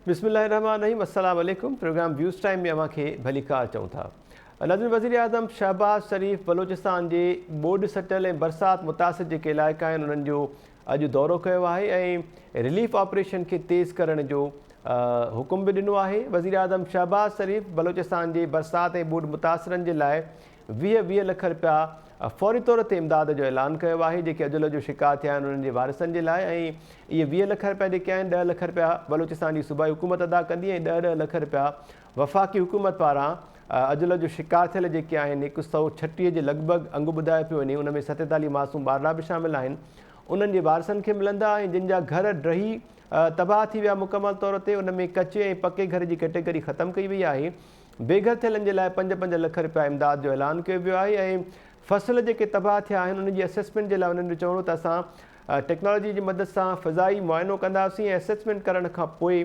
بسم الله الرحمٰن الرحيم السلام عليڪم پروگرام ويوز ٽائيم ۾ اوهان کي ڀليڪار چئون ٿا ناظرين وزير اعظم شهباز شريف بلوچستان جي ٻوڏ سٽيل ۽ برسات متاثر جيڪي علائقا آهن انهن جو اڄ دورو ڪيو آهي ۽ رليف آپريشن کي تيز ڪرڻ جو حڪم به ڏنو آهي وزيراعظم شهباز شريف بلوچستان جي برسات ۽ ٻوڏ متاثرن جي لاء 20 20 لک رپيا فوري طور تي امداد جو اعلان ڪيو آهي جيڪي اجل جو شڪار ٿيا آهن انهن جي وارثن جي لاء ۽ اهي 20 لک رپيا جيڪي آهن 10 لک رپيا بلوچستان جي صوبائي حڪومت ادا ڪندي ۽ 10 10 لک رپيا وفاقي حڪومت پاران اجل جو شڪار ٿيل جيڪي آهن 136 جي لڳ ڀڳ انگ ٻڌايو پيو وڃي ان ۾ 47 معصوم ٻارڙا به شامل آهن انهن جي وارثن کي ملندا ۽ جن جا گهر ڊهي تباهه ٿي ويا مڪمل طور تي ان ۾ ڪچي ۽ پڪي گهر جي ڪيٽيگري ختم ڪئي وئي آهي بي گهر ٿيلن جي لاء پنج پنج لک رپيا امداد جو اعلان ڪيو ويو آهي ۽ فصل جيڪي تباهه ٿيا آهن انهن جي اسيسمينٽ جي لاء انهن جو چوڻ هو ته اسان ٽيڪنالاجي جي مدد سان فضائي معائنو ڪنداسين ۽ اسيسمينٽ ڪرڻ کان پوء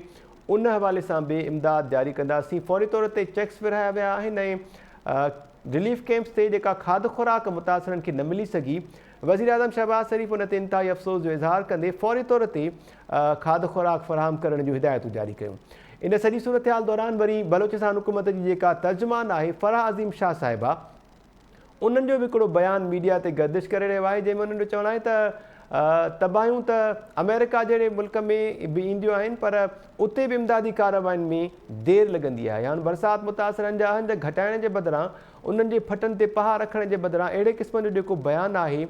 ان حوالي سان به امداد جاري ڪنداسين فوري طور تي چيڪس ورهايا ويا آهن ۽ رليف ڪيمپس تي جيڪا کاڌ خوراڪ متاثرن کي نه ملي سگهي وزيراعظم شهباز شريف ان تي انتهائي افسوس جو اظهار ڪندي فوري طور تي کاڌ خوراڪ فراهم ڪرڻ جون هدايتون جاري ڪيون. ان سڄي صورتحال دوران وري بلوچستان حڪومت جي جيڪا ترجمان آهي فرح عظيم شاهه صاحبه انهن جو به هڪڙو بيان ميڊيا تي گردش ڪري رهيو آهي جنهن ۾ انهن جو چوڻ آهي ته تباهيون ته آمريڪا جهڙي ملڪ ۾ به اينديون آهن پر اتي به امدادي ڪاررواين ۾ دير لڳندي آهي هاڻ برسات متاثرن جا اهنج گهٽائڻ جي بدران انهن جي ڦٽن تي پها رکڻ جي بدران اهڙي قسم جو جيڪو بيان آهي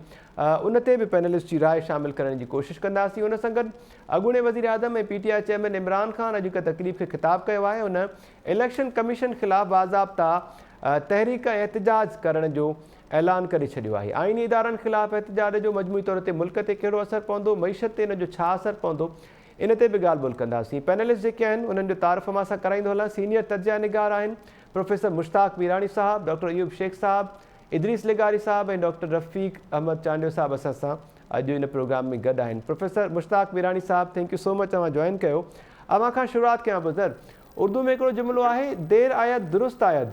ان تي به پينلسٽ جي راء شامل ڪرڻ جي ڪوشش ڪنداسين. ان سان گڏ اڳوڻي وزيراعظم ۽ P T I chairman Imran Khan اڄ هڪ تقريب کي خطاب ڪيو آهي. هن اليڪشن ڪميشن خلاف باضابطا تحريڪ ۽ احتجاج ڪرڻ جو اعلان ڪري ڇڏيو آهي. آئيني ادارن خلاف احتجاج جو مجموعي طور تي ملڪ تي ڪهڙو اثر پوندو، معيشت تي ان جو ڇا اثر پوندو ان تي به ڳالهه ٻولهه ڪنداسين. پينلسٽ جيڪي آهن انهن جو تعارف اوهان سان ڪرائيندو هلان. سينيئر تجزيه نگار آهن پروفيسر مشتاق ميراڻي صاحب، ڊاڪٽر ايوب شيخ صاحب، ادريس لغاري صاحب ۽ ڊاڪٽر رفيق احمد چانڊيو صاحب اسان سان اڄ ان پروگرام ۾ گڏ آهن. پروفيسر مشتاق ميراڻي صاحب thank you سو مچ اوهان جوائن ڪيو. اوهان کان شروعات ڪيان پيو سر اردو ۾ هڪڙو جملو آهي دير آيد درست آيد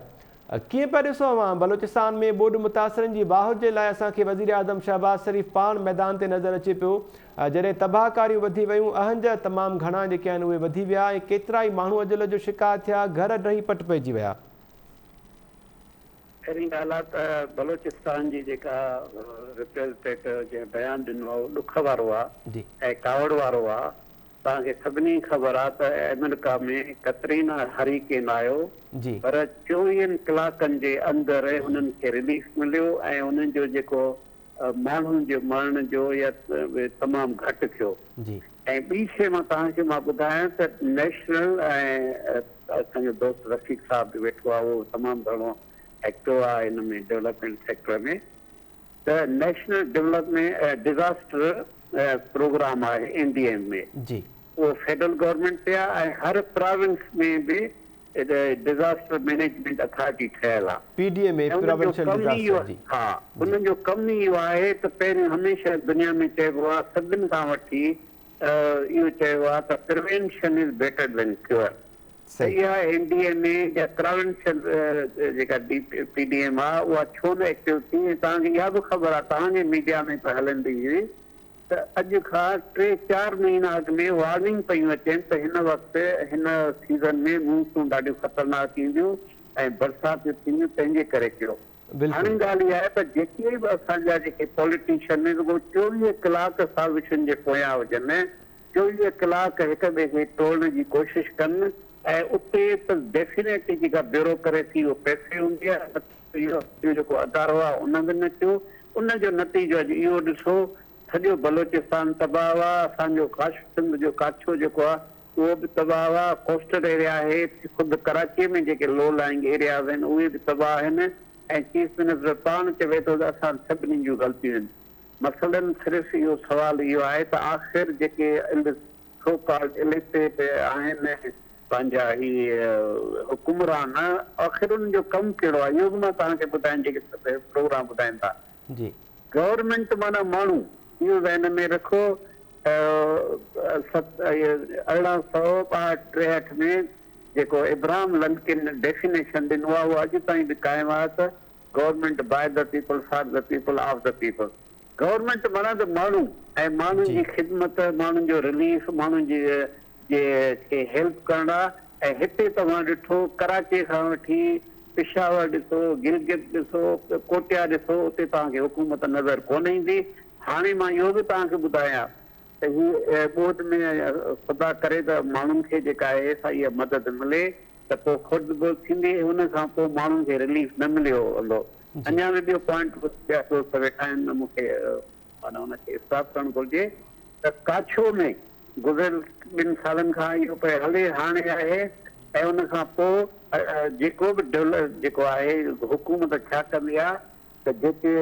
ڪيئن پيا ڏسو اوهان بلوچستان ۾ ٻوڏ متاثرن جي واهر جي لاء اسان کي وزيراعظم شهباز شريف پاڻ ميدان تي نظر اچي پيو جڏهن تباهه ڪاريون وڌي ويون، اهنج تمام گهڻا جيڪي آهن اهي وڌي ويا ۽ ڪيترائي ماڻهو اجل جو شڪار ٿيا، گهر ڊهي پٽ پئجي ويا. پهرين ڳالهه آ ته بلوچستان جي جيڪا ريپريزنٽيٽو جنهن بيان ڏنو آ اهو ڏک وارو آ ۽ ڪاوڙ وارو آ. توهان کي سڀني کي خبر آ ته آمريڪا ۾ ڪترينا هريڪين آيو پر چوويهن ڪلاڪن جي اندر انهن کي رليف مليو ۽ انهن جو جيڪو ماڻهن جو مرڻ جو يا تمام گهٽ ٿيو ۽ ٻي شيء مان توهان کي مان ٻڌايان ته نيشنل ۽ اسان جو دوست رفيق صاحب به ويٺو آهي اهو تمام گهڻو ايڪٽو آهي ان ۾ ڊولپمينٽ سيڪٽر ۾ ته نيشنل ڊولپمينٽ ڊزاسٽر پروگرام آهي اين ڊي ايم اي اهو فيڊرل گورنمينٽ تي آهي ۽ هر پراونس ۾ به ڊزاسٽر مئنيجمينٽ اٿارٽي ٺهيل آ. P D M A ۽ انهن جو پراونشل ڪم ئي ڊزاسٽر اهو جي. ها انهن جو ڪم ئي اهو آهي ته پهريون هميشه دنيا ۾ چئبو آ صدين کان وٺي اهو چيو آ ته prevention is better than cure ته صحيح. اها اين ڊي ايم اي يا پراونشل جيڪا ڊي پي ڊي ايم آ اها ڇو نه ايڪٽو ٿي ۽ توهان کي اها به خبر آ توهان جي ميڊيا ۾ به هلندي هئي ته اڄ کان ٽي چار مهينا اڳ ۾ وارننگ پيون اچن ته هن وقت هن سيزن ۾ مونسون ڏاڍيون خطرناڪ اينديون ۽ برساتيون ٿينديون تنهن جي ڪري ڪيو. هاڻي ڳالهه اها آهي ته جيڪي به اسان جا جيڪي پوليٽيشن رڳو 24 ڪلاڪ سازشن جي پويان هجن، 24 ڪلاڪ هڪ ٻئي کي ٽوڙڻ جي ڪوشش ڪن ۽ اتي ته ڊيفينيٽلي جيڪا بيوروڪريسي اهو پئسي هوندي آهي اهو جيڪو ادارو آهي ان به نه ٿيو ان جو نتيجو اڄ اهو ڏسو سڄو بلوچستان تباهه آ، اسان جو ڪاش سنڌ جو ڪاڇو جيڪو آ اهو به تباهه آ، ڪوسٽل ايريا آهي، خود ڪراچيء ۾ جيڪي لو لائنگ ايرياز آهن اهي به تباهه آهن ۽ چيف منسٽر پاڻ چوي ٿو ته اسان سڀني جون غلطيون آهن. مثلاً صرف اهو سوال اهو آهي ته آخر جيڪي سو ڪالڊ اليڪٽيڊ آهن پنهنجا هي حڪمران آخر انهن جو ڪم ڪهڙو آهي اهو به مان توهان کي ٻڌايان جيڪي پروگرام ٻڌائين ٿا. جي. گورنمينٽ معنيٰ ماڻهو اهو ذهن ۾ رکو ته 1863 ۾ جيڪو ابراهم لنڪن ڊيفينيشن ڏنو آهي اهو اڄ تائين به قائم آهي ته government by the people for the people of the people government معنيٰ ته ماڻهو ۽ ماڻهن جي خدمت ماڻهن جو رليف ماڻهن جي جي کي هيلپ ڪرڻ آ ۽ هتي توهان ڏٺو ڪراچي کان وٺي پشاور ڏسو گلگت ڏسو ڪوٽيا ڏسو اتي توهان کي حڪومت نظر ڪونه ايندي هاڻي مان اهو به توهان کي ٻڌايان ته هي ٻوڏ ۾ خدا ڪري ته ماڻهن کي جيڪا آهي سا اها مدد ملي ته پوء خرد برد ٿيندي ۽ ان کان پوء ماڻهن کي رليف نه مليو ويندو اڃا به ٻيو پوائنٽ ٻيا دوست ويٺا آهن مون کي معنيٰ ان کي اسٽاپ ڪرڻ گهرجي ته ڪاڇو ۾ گذريل ٻن سالن کان اهو پئي هلي هاڻي آهي ۽ ان کان پوء جيڪو به ڊولر جيڪو آهي حڪومت ڇا ڪندي آهي ته جيڪي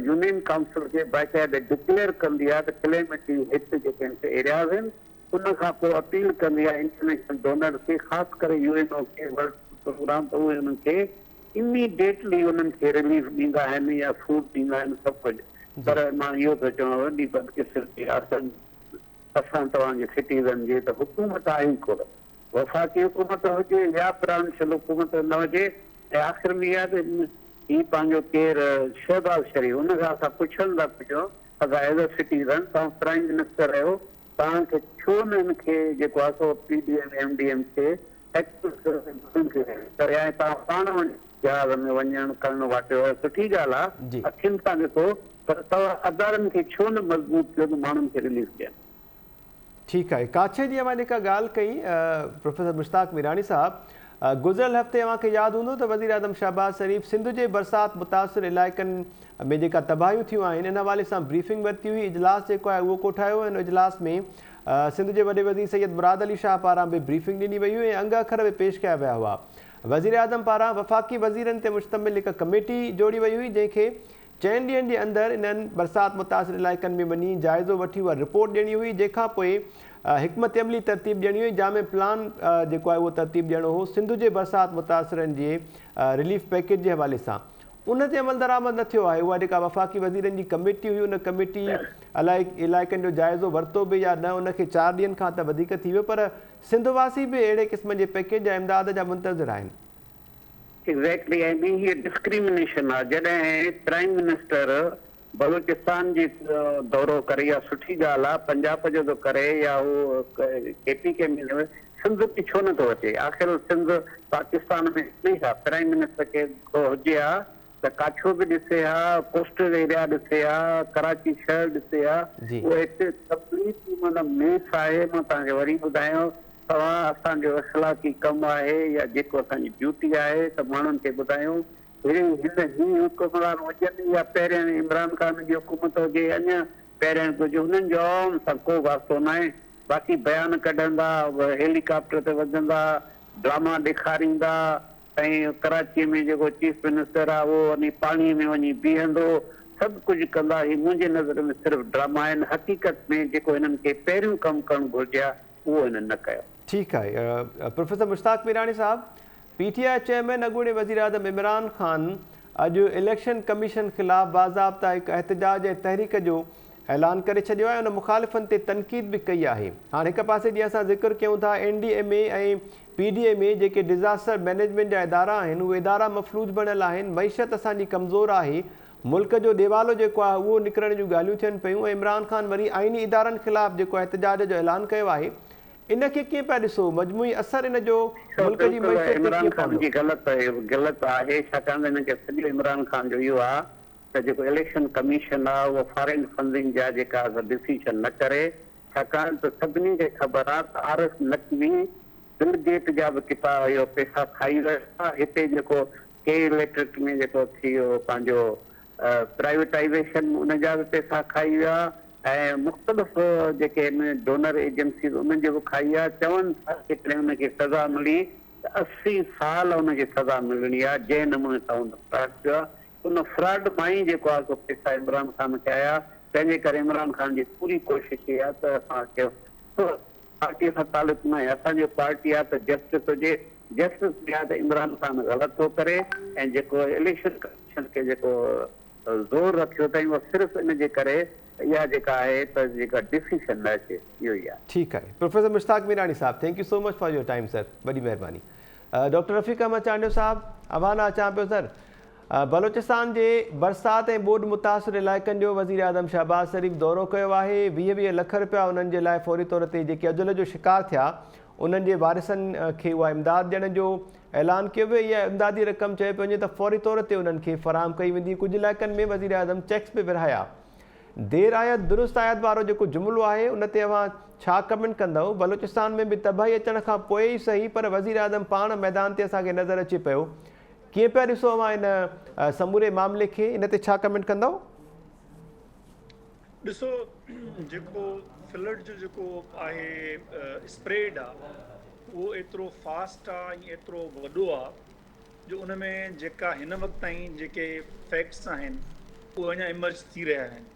يونين ڪائونسل کي باقاعده ڊڪليئر ڪندي آهي ته ڪليمٽي هٽ جيڪي ايرياز آهن ان کان پوء اپيل ڪندي آهي انٽرنيشنل ڊونرز کي خاص ڪري يو اين او کي ورلڊ فوڊ پروگرام ته اهي انهن کي اميڊيٽلي انهن کي رليف ڏيندا آهن يا فوڊ ڏيندا آهن سڀ ڪجهه پر مان اهو ٿو چوان وڏي بدقسمتي آهي اسان توهان جي سٽيزن جي ته حڪومت آهي ئي ڪونه وفاقي حڪومت هجي يا پراونشل حڪومت نه هجي ۽ آخر ۾ اها ته هي پنهنجو ڪير شهباز شريف ان کان اسان پڇڻ ٿا پڇون اسان ايز اي سٽيزن توهان پرائم منسٽر آهيو توهان کي ڇو نه هن کي جيڪو آهي سو P D M M D M کي ڪري ۽ توهان پاڻ وڃي جهاز ۾ وڃڻ ڪرڻ واٽ ايور سٺي ڳالهه آ اکين سان ڏسو پر توهان ادارن کي ڇو نه مضبوط ڪيو ته ماڻهن کي رليف ڏين. ٺيڪ آهي ڪاڇي جي اوهان جيڪا ڳالهه ڪئي پروفيسر مشتاق ميراڻي صاحب گذريل هفتي اوهان کي ياد هوندو ته وزيراعظم شهباز شريف سنڌ جي برسات متاثر علائقن ۾ جيڪا تباهيون ٿيون آهن ان حوالي سان بريفنگ ورتي هئي اجلاس جيڪو آهي اهو ڪوٺايو ان اجلاس ۾ سنڌ جي وڏي وزير سيد مراد علي شاهه پاران به بريفنگ ڏني وئي هئي ۽ انگ اکر به پيش ڪيا ويا هئا. وزيراعظم پاران وفاقي وزيرن تي مشتمل هڪ ڪميٽي جوڙي وئي هئي جنهن کي چئن ڏينهن جي اندر انهن برسات متاثر علائقن ۾ وڃي جائزو وٺي اها رپورٽ ڏيڻي هئي جنهن کان پوء حڪمت عملي ترتيب ڏيڻي هئي جامع پلان جيڪو آهي اهو ترتيب ڏيڻو هو سنڌ جي برسات متاثرن جي رليف پيڪيج جي حوالي سان ان تي عملدرآمد نه ٿيو آهي، اها جيڪا وفاقي وزيرن جي ڪميٽي هئي ان ڪميٽي علائقن جو جائزو ورتو به يا نه ان کي چار ڏينهن کان ته وڌيڪ ٿي ويو پر سنڌ واسي به اهڙي قسم جي پيڪيج يا امداد جا منتظر آهن. ايگزيڪٽلي ۽ ٻي هيء ڊسڪريمنيشن آهي جڏهن پرائيم منسٽر بلوچستان جي دورو ڪري اها سٺي ڳالهه آهي پنجاب جو ٿو ڪري يا هو ڪي پي ڪي ۾ سنڌ ۾ ڇو نه ٿو اچي آخر سنڌ پاڪستان ۾ ڪونهي ڇا پرائيم منسٽر کي ڪو هجي ها ته ڪاڇو به ڏسي ها ڪوسٽل ايريا ڏسي ها ڪراچي شهر ڏسي ها اهو هڪ ڪمپليٽلي معنيٰ ميس آهي مان توهان کي وري ٻڌايان توهان اسان جو اخلاقي ڪم آهي يا جيڪو اسان جي ڊيوٽي آهي ته ماڻهن کي ٻڌايون هي هن هي حڪمران هجن يا پهريان عمران خان جي حڪومت هجي اڃا پهريان ڪجهه هنن جو عوام سان ڪو واسطو ناهي باقي بيان ڪڍندا هيلي ڪاپٽر تي وڌندا ڊراما ڏيکاريندا ۽ ڪراچي ۾ جيڪو چيف منسٽر آهي اهو وڃي پاڻي ۾ وڃي بيهندو سڀ ڪجهه ڪندا هي منهنجي نظر ۾ صرف ڊراما آهن حقيقت ۾ جيڪو هنن کي پهريون ڪم ڪرڻ گهرجي ها اهو هنن نه ڪيو. ٺيڪ آهي پروفيسر مشتاق ميراڻي صاحب پي ٽي I chairman اڳوڻي وزيراعظم عمران خان اڄ اليڪشن ڪميشن خلاف باضابطا هڪ احتجاج ۽ تحريڪ جو اعلان ڪري ڇڏيو آهي ان مخالفن تي تنقيد به ڪئي آهي هاڻ هڪ پاسي جيئن اسان ذڪر ڪيون ٿا N D M A ۽ P D M A جيڪي ڊزاسٽر مئنيجمينٽ جا ادارا آهن اهي ادارا مفلوج بڻيل آهن معيشت اسان جي ڪمزور آهي ملڪ جو ڏيوالو جيڪو آهي اهو نڪرڻ جون ڳالهيون ٿين پيون ۽ عمران خان وري آئيني ادارن خلاف جيڪو احتجاج جو اعلان ڪيو آهي ان کي ڪيئن پيا ڏسو؟ مجموعي اثر ان جو ملڪ جي بلڪل معيشت تي عمران ڪيئن خان پوندو؟ جي غلط غلط آهي ڇاڪاڻ ته هن کي سڄو عمران خان جو اهو آهي ته جيڪو اليڪشن ڪميشن آهي اهو فارين فنڊنگ جا جيڪا ڊسيشن نه ڪري ڇاڪاڻ ته سڀني کي خبر آهي ته عارف نقوي بل گيٽ جا به ڪتا اهو پيسا کائي ويو آهي هتي جيڪو ڪي اليڪٽرڪ ۾ جيڪو ٿي ويو پنهنجو پرائيويٽائيزيشن ان جا به پيسا کائي ويا ۽ مختلف جيڪي آهن ڊونر ايجنسيز انهن جو به کائي ويا چون ٿا جيڪڏهن ان کي سزا ملي ته 80 سال ان کي سزا ملڻي آهي جنهن نموني سان ان فراڊ ڪيو آهي ان فراڊ مان ئي جيڪو آهي سو پيسا عمران خان کي آيا تنهن جي ڪري عمران خان جي پوري ڪوشش اها آهي ته اسان کي پارٽي سان تعلق ناهي اسان جو پارٽي آهي ته جسٽس هجي جسٽس به آهي ته عمران خان غلط ٿو ڪري ۽ جيڪو اليڪشن ڪميشن کي جيڪو زور رکيو اٿائين اهو صرف ان جي ڪري ته اها جيڪا آهي ته جيڪا ڊسيشن نه اچي اهو ئي آهي. ٺيڪ آهي پروفيسر مشتاق ميراڻي صاحب thank you so much for your time sir وڏي مهرباني ڊاڪٽر رفيق احمد چانڊيو صاحب اوهان ڏانهن اچان پيو سر بلوچستان جي برسات ۽ ٻوڏ متاثر علائقن جو وزيراعظم شهباز شريف دورو ڪيو آهي، 20 20 لک رپيا انهن جي لاء فوري طور تي جيڪي اجل جو شڪار ٿيا انهن جي وارثن کي اها امداد ڏيڻ جو اعلان ڪيو ويو. اها امدادي رقم چيو پيو وڃي ته فوري طور تي انهن کي فراهم ڪئي ويندي. ڪجهه علائقن ۾ وزيراعظم چيڪس به ورهايا. دير آيد درست آيد وارو جيڪو جملو آهي ان تي اوهان ڇا ڪمينٽ ڪندؤ؟ بلوچستان ۾ به تباهي اچڻ کان پوء ئي سهي پر وزيراعظم پاڻ ميدان تي اسان کي نظر اچي پيو. ڪيئن پيا ڏسو اوهان ان سموري معاملي کي ان تي ڇا ڪمينٽ ڪندؤ؟ ڏسو جيڪو فلڊ جو جيڪو آهي اسپريڊ آ اهو ايترو فاسٽ آ ۽ ايترو وڏو آ جو ان ۾ جيڪا هن وقت تائين جيڪي فيڪٽس آهن اهي اڃا ايمرج ٿي رهيا آهن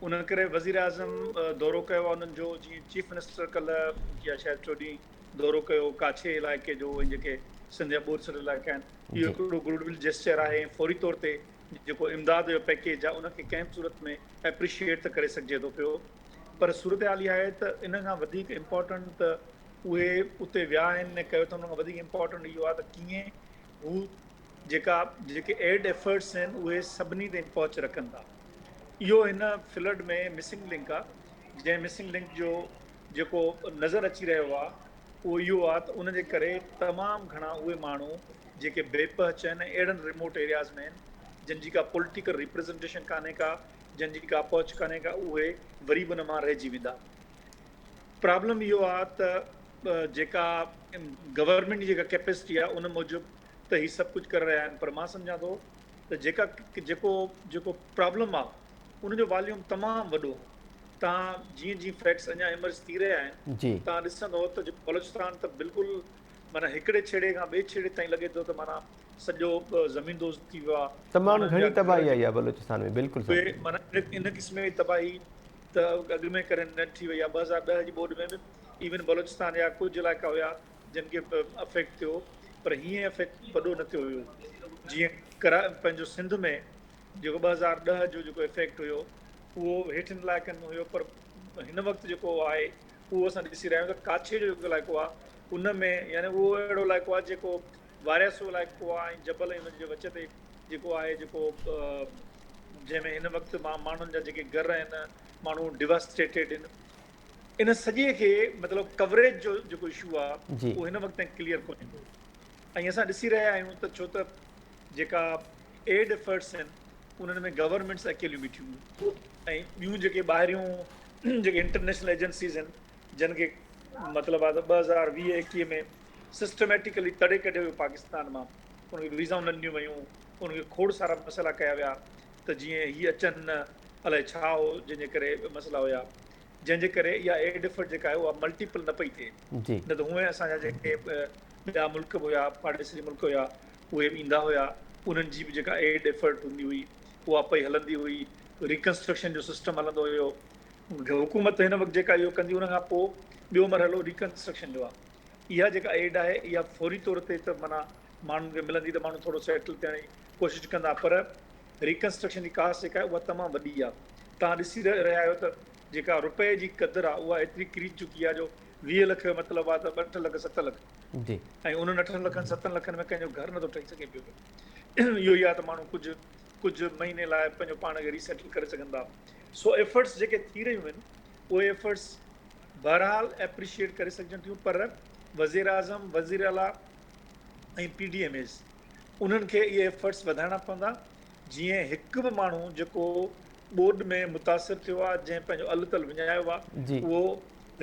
ان ڪري وزير اعظم دورو ڪيو آ انهن جو جيئن چيف منسٽر ڪلهه يا شايد چوڏهين دورو ڪيو ڪاڇي علائقي جو ۽ جيڪي سنڌ جا ٻوڏ سٽ علائقا آهن اهو هڪڙو گڊ will gesture آهي ۽ فوري طور تي جيڪو امداد جو پيڪيج آهي ان کي ڪنهن به صورت ۾ ايپريشيئيٽ ته ڪري سگهجي ٿو پيو پر صورتحال اها آهي ته ان کان وڌيڪ امپارٽنٽ ته اهي اتي ويا آهن ۽ ڪيو اٿن ان کان وڌيڪ امپارٽنٽ اهو آهي ته ڪيئن هو جيڪا جيڪي ايڊ ايفرٽس آهن اهي سڀني تائين پهچ رکن ٿا اهو هن فلڊ ۾ مسنگ لنڪ آهي جنهن مسنگ لنڪ جو جيڪو نظر اچي رهيو آهي اهو اهو آهي ته ان جي ڪري تمام گهڻا اهي ماڻهو جيڪي بي پهچ آهن ۽ اهڙن ريموٽ ايرياز ۾ آهن جن جي ڪا پوليٽيڪل ريپريزنٽيشن ڪانهي ڪا، جن جي ڪا پهچ ڪانهي ڪا اهي وري به ان مان رهجي ويندا. پرابلم اهو آهي ته جيڪا گورنمينٽ جي جيڪا ڪيپيسٽي آهي ان موجب ته هي سڀ ڪجهه ڪري رهيا آهن پر مان سمجهان ٿو ته جيڪا جيڪو جيڪو پرابلم آهي ان جو واليوم تمام وڏو آهي. تان جيئن جيئن فيڪٽس اڃا ايمرج ٿي رهيا آهن تان ڏسندو ته جيڪو بلوچستان ته بلڪل معنيٰ هڪڙي ڇيڙي کان ٻئي ڇيڙي تائين لڳي ٿو ته معنيٰ سڄو زمين دوز ٿي ويو آهي. تمام گهڻي تباهي آئي آهي بلوچستان ۾ بلڪل صحيح. معنيٰ ان قسم جي تباهي ته اڳ ۾ ڪڏهن نه ٿي وئي آهي 2010 جي ٻوڏ ۾ به ايون بلوچستان جا ڪجهه علائقا هيا جن کي افيڪٽ ٿيو پر هيئن افيڪٽ وڏو نه ٿيو هيو جيئن ڪرا پنهنجو سنڌ ۾ جيڪو 2010 جو جيڪو افيڪٽ هيو اهو هيٺين علائقن ۾ هيو پر هن وقت جيڪو آهي اهو اسان ڏسي رهيا آهيون ته ڪاڇي جو جيڪو علائقو آهي ان ۾ يعني اهو اهڙو علائقو آهي جيڪو وارياسو علائقو آهي ۽ جبل ۽ ان جي وچ تي جيڪو آهي جيڪو جنهن ۾ هن وقت ماڻهن جا جيڪي گهر آهن ماڻهو ڊيواسٽيٽيڊ آهن ان سڄي کي مطلب ڪوريج جو جيڪو اشو آهي اهو هن وقت تائين ڪليئر ڪونهي ڪو ۽ اسان ڏسي رهيا آهيون ته ڇو ته جيڪا ايڊ ايفرٽس آهن انهن ۾ گورنمينٽس اڪيليون بيٺيون ۽ ٻيون جيڪي ٻاهريون جيڪي انٽرنيشنل ايجنسيز آهن جن کي مطلب آهي ته 2020 21 ۾ سسٽميٽيڪلي تڙي ڪڍيو ويو پاڪستان مان ان کي ويزائون نه ڏنيون ويون ان کي کوڙ سارا مسئلا ڪيا ويا ته جيئن هي اچن نه الائي ڇا هو جنهن جي ڪري مسئلا هيا جنهن جي ڪري اها ايڊ ايفرٽ جيڪا آهي اها ملٽيپل نه پئي ٿئي نه ته هونئن اسان جا جيڪي ٻيا ملڪ به هيا پاڙيسري ملڪ هيا اهي به ايندا هيا انهن جي به جيڪا ايڊ ايفرٽ هوندي هئي اها پئي هلندي هئي ريڪنسٽرڪشن جو سسٽم هلندو هيو حڪومت هن وقت جيڪا اهو ڪندي ان کان پوء ٻيو مرحلو ريڪنسٽرڪشن جو آهي اها جيڪا ايڊ آهي اها فوري طور تي ته معنيٰ ماڻهن کي ملندي ته ماڻهو ٿورو سيٽل ٿيڻ جي ڪوشش ڪندا پر ريڪنسٽرڪشن جي ڪاسٽ جيڪا آهي اها تمام وڏي آهي توهان ڏسي رهيا آهيو ته جيڪا رپئي جي قدر آهي اها ايتري ڪري چڪي آهي جو 20 لک جو مطلب آهي ته 8 لک 7 لک جي. ۽ انهن اٺن لکن ستن لکن ۾ ڪنهن جو گهر نٿو ٺهي سگهي پيو اهو ئي آهي ته ماڻهو ڪجهه ڪجهه مهيني لاء پنهنجو پاڻ کي ريسيٽل ڪري سگهن ٿا سو ايفرٽس جيڪي ٿي رهيون آهن اهي ايفرٽس بهرحال ايپريشيئيٽ ڪري سگهجن ٿيون پر وزيراعظم وزيراعليٰ ۽ پي ڊي ايم ايز انهن کي اهي ايفرٽس وڌائڻا پوندا جيئن هڪ به ماڻهو جيڪو ٻوڏ ۾ متاثر ٿيو آهي جنهن پنهنجو ال تل وڃايو آهي اهو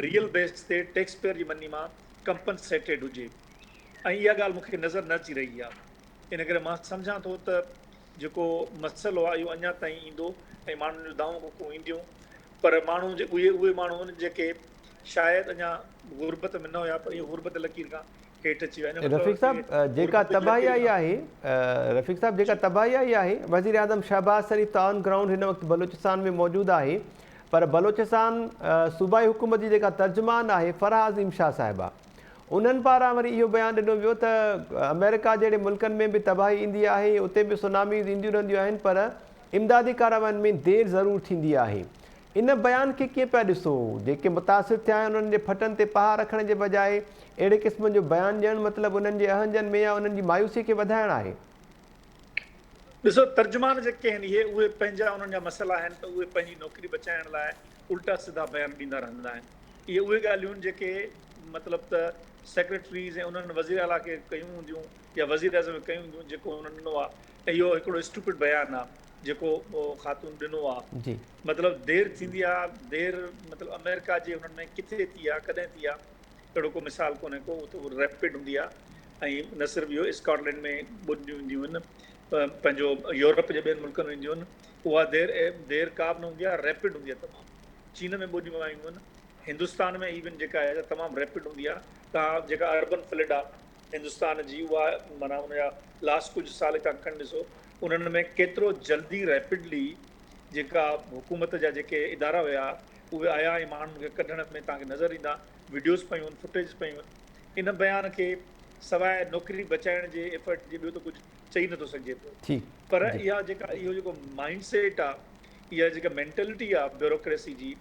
ريئل بيس تي ٽيڪس پيئر جي مني مان ڪمپنسيٽيڊ هجي ۽ اها ڳالهه مون کي نظر نه اچي رهي آهي ان ڪري مان سمجهان ٿو ته جيڪو مسئلو آهي اهو اڃا تائين ايندو ۽ ماڻهن جون دانهون ڪوڪون اينديون پر ماڻهو اهي اهي ماڻهو آهن جيڪي شايد اڃا غربت ۾ نه هيا پر اهي غربت لڪير کان هيٺ اچي ويا آهن رفيق صاحب جيڪا تباهي آئي آهي رفيق صاحب جيڪا تباهي آئي آهي وزيراعظم شهباز شريف ته آن گرائونڊ هن وقت بلوچستان ۾ موجود آهي پر بلوچستان صوبائي حڪومت جي جيڪا ترجمان آهي فرح عظيم شاهه صاحبه انهن پاران وري اهو بيان ڏنو ويو ته آمريڪا جهڙي ملڪن ۾ به تباهي ايندي آهي اتي به سوناميز اينديون رهنديون آهن پر امدادي ڪاررواين ۾ دير ضرور ٿيندي آهي ان بيان کي ڪيئن پيا ڏسو جيڪي متاثر ٿيا آهن انهن جي ڦٽن تي پها رکڻ جي بجاء اهڙي قسم جو بيان ڏيڻ مطلب انهن جي اهنجن ۾ يا انهن جي مايوسي کي وڌائڻ آهي. ڏسو ترجمان جيڪي آهن اهي اهي پنهنجا انهن جا مسئلا آهن ته اهي پنهنجي نوڪري بچائڻ لاء الٽا سڌا بيان ڏيندا رهندا آهن اهي اهي ڳالهيون جيڪي مطلب ته سيڪريٽريز ۽ انهن وزير اعليٰ کي ڪيون هونديون يا وزير اعظم کي ڪيون هونديون جيڪو انهن ڏنو آهي ۽ اهو هڪڙو اسٽوپڊ بيان آهي جيڪو خاتون ڏنو آهي جي مطلب دير ٿيندي آهي دير مطلب آمريڪا جي انهن ۾ ڪٿي ٿي آهي ڪڏهن ٿي آهي اهڙو ڪو مثال ڪونهي ڪو اتي ريپڊ هوندي آهي ۽ نه صرف اهو اسڪاٽلينڊ ۾ ٻڏيون اينديون آهن پنهنجو يورپ جي ٻين ملڪن ۾ اينديون آهن اها دير دير ڪا به نه هوندي آهي ريپڊ هوندي آهي تمام چين ۾ ٻوڏيون آيون آهن هندستان ۾ ايون جيڪا آهي تمام ريپڊ هوندي آهي تان جيڪا اربن فلڊ آهي هندستان جي اها معنيٰ ان جا لاسٽ ڪجهه سال تان کڻي ڏسو انهن ۾ ڪيترو جلدي ريپڊلي جيڪا حڪومت جا جيڪي ادارا هيا اهي آيا ۽ ماڻهن کي ڪڍڻ ۾ تان کي نظر ايندا وڊيوز پيون آهن فوٽيجز پيون آهن ان بيان کي سواء نوڪري بچائڻ جي ايفرٽ جي ٻيو ته ڪجهه چئي نٿو سگهجي پيو پر اها جيڪا اهو جيڪو مائنڊ سيٽ آهي اها جيڪا مينٽلٽي آهي بيوروڪريسي جي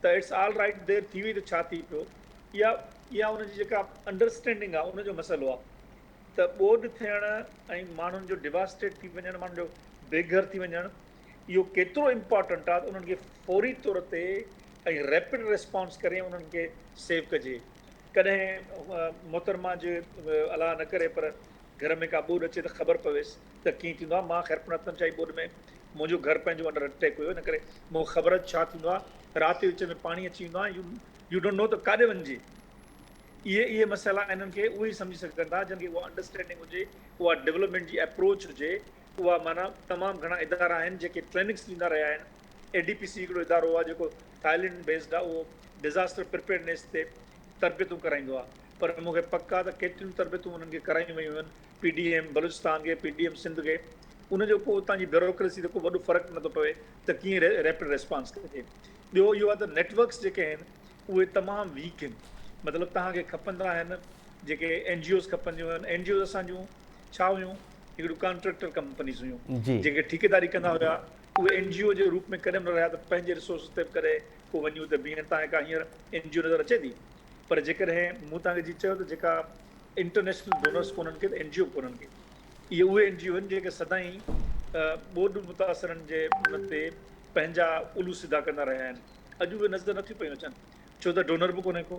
ته it's all right دير ٿي وئي ته ڇا ٿي پيو اها اها ان جي جيڪا انڊرسٽينڊنگ آهي ان جو مسئلو آهي ته ٻوڏ ٿيڻ ۽ ماڻهن جو ڊواسٽيٽ ٿي وڃڻ ماڻهن جو بي گهر ٿي وڃڻ اهو ڪيترو امپارٽنٽ آهي ته انهن کي فوري طور تي ۽ ريپڊ ريسپانس ڪري انهن کي سيو ڪجي ڪڏهن محترمه جي الله نه ڪري پر گهر ۾ ڪا ٻوڏ اچي ته خبر پويس ته ڪيئن ٿيندو آهي مان خيرپور نٿن شاهي ٻوڏ ۾ منهنجو گهر پنهنجو انڊر اٽيڪ هيو ان ڪري مون کي خبر آهي ڇا ٿيندو آهي رات جي وچ ۾ پاڻي اچي ويندو آهي يو don't know ته ڪاڏي وڃجي اهي اهي مسئلا انهن کي اهي ئي سمجهي سگهن ٿا جن کي اها انڊرسٽينڊنگ هجي اها ڊولپمينٽ جي اپروچ هجي اها معنيٰ تمام گهڻا ادارا آهن جيڪي ٽريننگس ڏيندا رهيا آهن اي ڊي پي سي هڪڙو ادارو آهي جيڪو ٿائلينڊ بيسڊ آهي اهو ڊزاسٽر پرپيئرنيس تي تربيتون ڪرائيندو آهي پر مون کي پڪ آهي ته ڪيتريون تربيتون انهن کي ڪرايون ويون آهن پي ڊي ايم بلوچستان کي پي ڊي ايم سنڌ کي ان جو ڪو اتان جي بيوروڪريسي تي ڪو وڏو فرق نٿو پوي ته ڪيئن ريپڊ ريسپانس ڪجي ٻيو اهو آهي ته نيٽورڪس جيڪي آهن اهي تمام ويڪ آهن مطلب توهان کي کپندا آهن جيڪي اين جي اوز کپنديون آهن اين جي اوز اسان جون ڇا هيون هڪڙيون ڪانٽريڪٽر ڪمپنيز هيون جيڪي ٺيڪيداري ڪندا هيا اهي اين جي او جي روپ ۾ ڪڏهن به نه رهيا ته پنهنجي ريسورسز تي به ڪڏهن ڪو وڃي اتي بيهن تان ڪا هينئر اين جي او نظر اچي ٿي پر جيڪڏهن مون توهان کي جي چيو ته جيڪا انٽرنيشنل ڊونرس ڪونهن ڪي ته اين جي او ڪونهن ڪي اهي اهي اين جي او آهن جيڪي سدائين ٻوڏ متاثرن جي ان تي پنهنجا الو سڌا ڪندا رهيا آهن اڄ اهي نظر نٿيون پيون اچن ڇو ته ڊونر به ڪونهي ڪو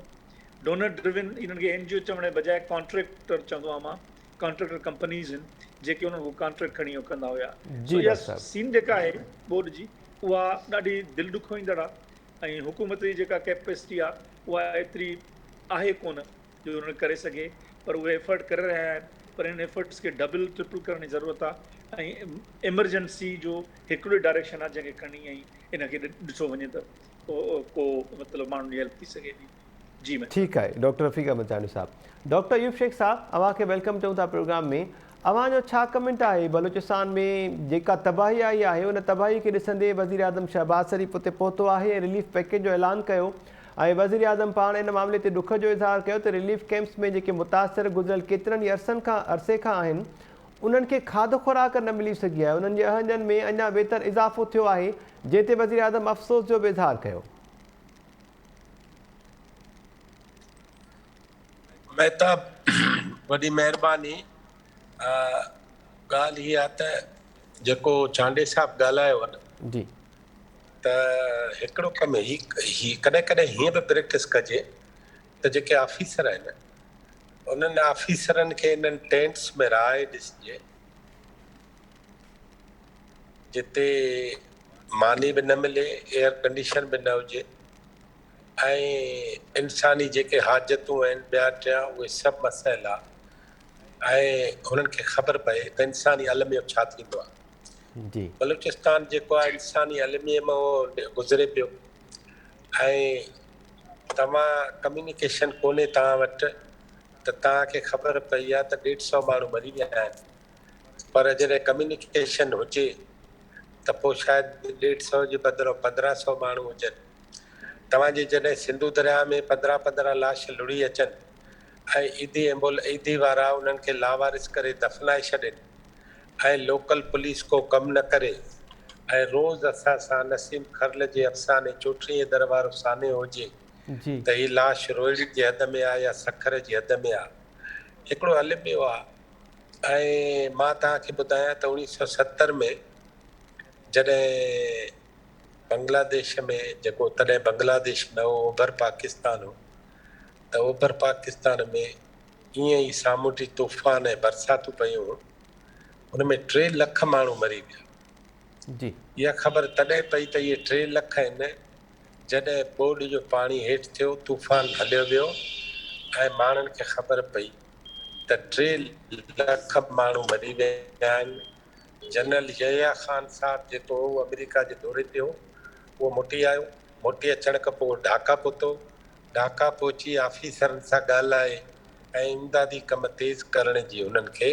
ڊونر ڊرون انهن کي اين جي او چوڻ جي بجاء ڪانٽريڪٽر چوندو آهيان مان ڪانٽريڪٽر ڪمپنيز آهن جيڪي انهن کان ڪانٽريڪٽ کڻي اهو ڪندا هيا سو اها سين جيڪا آهي ٻوڏ جي اها ڏاڍي دل ڏکوئيندڙ آهي ۽ حڪومت جي جيڪا ڪيپيسٽي آهي اها ايتري آهي ڪونه جو انهن ڪري سگهي پر اهي ايفرٽ ڪري رهيا آهن پر انهن ايفرٽس کي ڊبل ٽرپل ڪرڻ جي ضرورت آهي ۽ ايمرجنسي جو هڪڙو ئي ڊائريڪشن آهي جنهن کي کڻي ۽ ان کي ڏٺو وڃي ته ڪو مطلب ماڻهن جي هيلپ ٿي سگهي ٿي جي مهرباني. ٺيڪ آهي ڊاڪٽر رفيق احمد چانڊيو صاحب. ڊاڪٽر ايوب شيخ صاحب اوهان کي welcome چئون ٿا پروگرام ۾ اوهان جو ڇا ڪمينٽ آهي بلوچستان ۾ جيڪا تباهي آئي آهي ان تباهي کي ڏسندي وزيراعظم شهباز شريف اتي پهتو آهي ۽ رليف پيڪيج جو اعلان ڪيو ۽ وزيراعظم پاڻ ان معاملي تي ڏک جو اظهار ڪيو ته رليف ڪئمپس ۾ جيڪي متاثر گذريل ڪيترن ئي عرصن کان عرصي کان آهن انهن کي کاڌ خوراڪ نه ملي سگهي آهي انهن جي اهنجن ۾ اڃا ويتر اضافو ٿيو آهي جنهن تي وزيراعظم افسوس جو به اظهار ڪيو. مهتاب وڏي مهرباني ڳالهه هي آ ته جيڪو چانڊيي صاحب ڳالهايو آ نه جي. ته هڪڙو ڪم هي هي ڪڏهن ڪڏهن هيئن به پريڪٽس ڪجي ته جيڪي آفيسر آهن انهن آفيسرن کي انهن ٽينٽس ۾ رهائي ڏسجي جتي ماني به نه ملي ايئر ڪنڊيشن به نه هجي ۽ انساني جيڪي حاجتون آهن ٻيا ٽيا اهي سڀ مسئلا ۽ هنن کي خبر پئي ته انساني الميو ڇا ٿيندو آهي. بلوچستان جيڪو آهي انساني الميي مان اهو گذري پيو ۽ توهان ڪميونيڪيشن ڪونهي توهان وٽ ته توهان کي خبر پئي آهي ته ڏيڍ سئو ماڻهو مري ويا آهن پر جڏهن ڪميونيڪيشن هجي ته پوء شايد ڏيڍ سئو جي بدران 15 سئو ماڻهو هجن. توهان جي جڏهن سنڌو درياهه ۾ 15 15 لاش لڙهي اچن ۽ ايڌي ايمبول ايڌي وارا انهن کي لاوارث ڪري دفنائي ڇڏين ۽ لوڪل پوليس ڪو ڪم نه ڪري ۽ روز اسان سان نسيم کرل جي افساني چوٽيهين در وارو سانحو هجي ته هي لاش روهڙي جي حد ۾ آ يا سکر جي حد ۾ آ هڪڙو الميو آ ۽ مان توهان کي ٻڌايان ته 1970 ۾ جڏهن بنگلاديش ۾ جيڪو تڏهن بنگلاديش نه هو اوڀر پاڪستان هو ته اوڀر پاڪستان ۾ ائين ئي سامونڊي طوفان ۽ برساتون پيون هيون، ان ۾ 3 لک ماڻهو مري ويا. جي. اها خبر تڏهن پئي ته اهي 3 لک آهن، جڏهن ٻوڏ جو پاڻي هيٺ ٿيو، طوفان هليو ويو ۽ ماڻهن کي خبر پئي ته 3 لک ماڻهو مري ويا آهن. جنرل يحيٰ خان صاحب جيڪو هو، اهو آمريڪا جي دوري تي هو، اهو موٽي آيو. موٽي اچڻ کان پوء ڍاڪا پهتو. ڍاڪا پهچي آفيسرن سان ڳالهائي ۽ امدادي ڪم تيز ڪرڻ جي هنن کي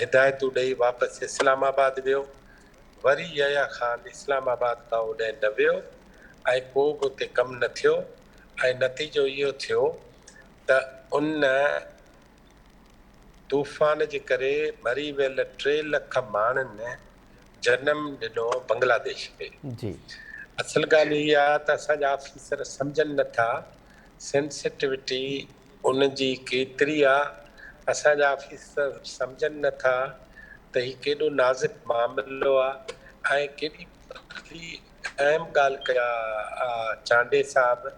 هدايتون ڏئي واپس اسلام آباد ويو. وري يحيٰ خان اسلام آباد کان اوڏانهن نه ويو ۽ ڪو به اتي ڪم نه ٿيو ۽ نتيجو اهو ٿيو ته ان طوفان جي ڪري مري ويل 3 لک ماڻهن جنم ڏنو بنگلاديش کي. جي. اصل ڳالهه هي آ ته اسان جا آفيسر سمجهن نه ٿا سينسيٽوٽي ان جي ڪيتري آ، اسان جا آفيسر سمجهن نه ٿا ته هي ڪيڏو نازڪ معاملو آ ۽ ڪيڏي ڀلي اهم ڳالهه ڪئي آ چانڊيي صاحب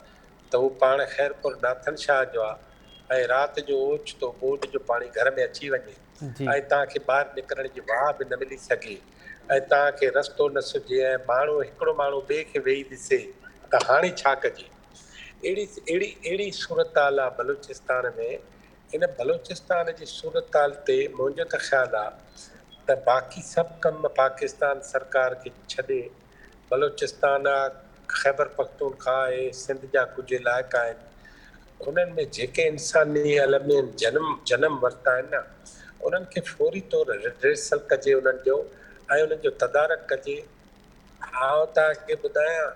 ته هو پاڻ خيرپور ناٿن شاهه جو آ ۽ رات جو اوچتو ٻوڏ جو پاڻي گهر ۾ اچي وڃي ۽ توهان کي ٻاهر نڪرڻ جي واهه به نه ملي سگهي ۽ توهان کي رستو نه سجهي ۽ ماڻهو هڪڙو ماڻهو ٻئي کي ويهي ڏسي ته هاڻي ڇا ڪجي؟ اهڙي اهڙي اهڙي صورتحال آ بلوچستان ۾ ان بلوچستان جي صورتحال تي منهنجو ته خيال آ ته باقي سڀ ڪم پاڪستان سرڪار کي ڇڏي بلوچستان آ، خيبر پختونخواهه آهي، سنڌ جا ڪجهه علائقا آهن، انهن ۾ جيڪي انساني المين جنم جنم ورتا آهن نه، انهن کي فوري طور ريڊريسل ڪجي انهن جو ۽ انهن جو تدارڪ ڪجي. آئون توهان کي ٻڌايان